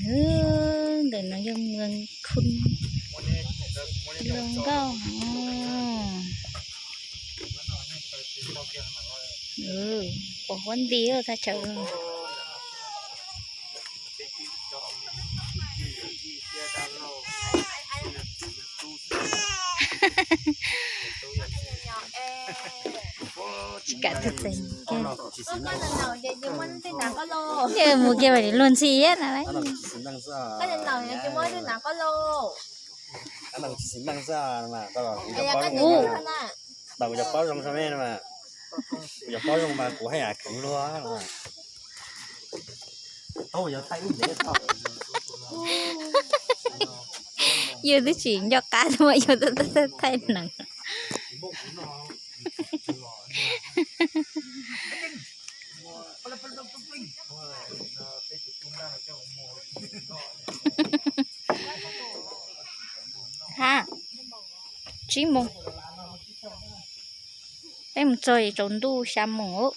Ntawm no yog mws khun zoo nkauj. Pom huab nti thaj chaw. Tsis kam txog txeeg. Mus kiag vas luag ntxhi na. Kuv cov pob zoo, kuv cov pob zoo mas kuv haj yam khwv luag. Yus twb tsis nco qab, yus thaij neeg. Ha, tsib moos. Peb mus txog tsaus ntuj xya moos.